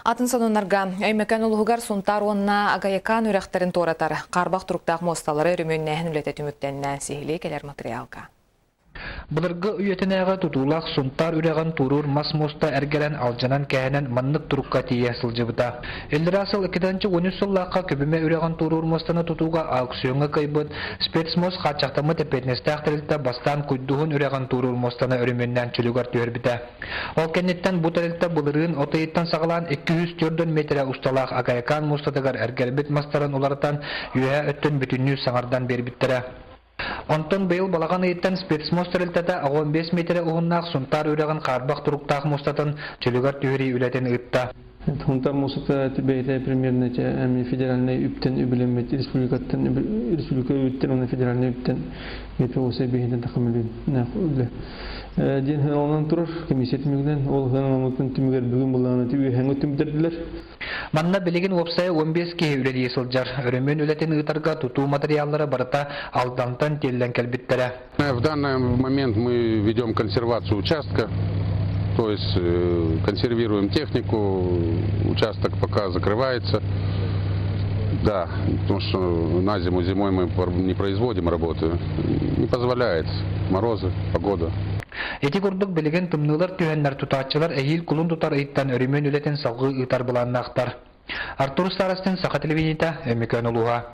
Атын сонуннарга Өймөкөөн улууһугар Сунтаар уонна Агаякаан үрэхтэрин туоратар хаарбах туруктаах муосталары өрөмүөннээһин үлэтэ түмүктэннэ. Сиһилии кэлэр матырыйаалга. Былыргы үйэтинээҕи тутуулаах Сунтаар үрэҕин туоруур мас муоста эргэрэн, алдьанан-кээһэнэн маннык турукка тиийэ сылдьыбыта. Иллэрээ сыл 2013 сыллаахха Көбүмэ үрэҕин туоруур муостаны тутууга аукциоҥҥа кыайбыт Спецмост хааччахтаммыт эппиэтинэстээх тэрилтэ бастаан Куйдуһун үрэҕин туоруур муостаны өрөмүөннээн чөлүгэр түһэрбитэ. Ол кэнниттэн бу тэрилтэ былырыын от ыйыттан саҕалаан 204 миэтэрэ усталаах Акаякаан муостатыгар эргэрбит мастарын уларытан, үөһээ өттүн бүтүннүү саҥардан биэрбиттэрэ. Онтон быйыл балаҕан ыйыттан спецмост тэрилтэтэ 15 миэтэрэ уһуннаах Сунтаар үрэҕин хаарбах туруктаах муостатын чөлүгэр түһэрии үлэтин ыытта. Сунтаар муостата бэйэтэ примерно федеральнай үптэн үбүлэммит республикаттан республика үбүттэн уонна федеральнай үптэн ГПОС биһинэн тахамылын үлэ диэн сыаналанан турар комиссия түмүгүнэн ол сыаналаммытын түмүгэр бүгүн былааны үөһэҥҥэ түмдэрдилэр. Манна билигин уопсайа 15 киһи үлэлии сылдьар. Өрөмүөн үлэтин ыытарга тутуу матырыйааллара барыта Алдантан тиэллэн кэлбиттэрэ. В данный момент мы ведем консервацию участка, то есть э, консервируем технику, участок пока закрывается. Да, потому что на зиму зимой мы не производим работы. Не позволяет морозы, погода. Ити курдук билигин тымныылар түһэннэр тутааччылар эһиил кулун тутар ыйтан өрөмүөн үлэтин салгыы ыытар былааннаахтар. Артур Старостин, Саха телевидениета, Өймөкөөн улууһа.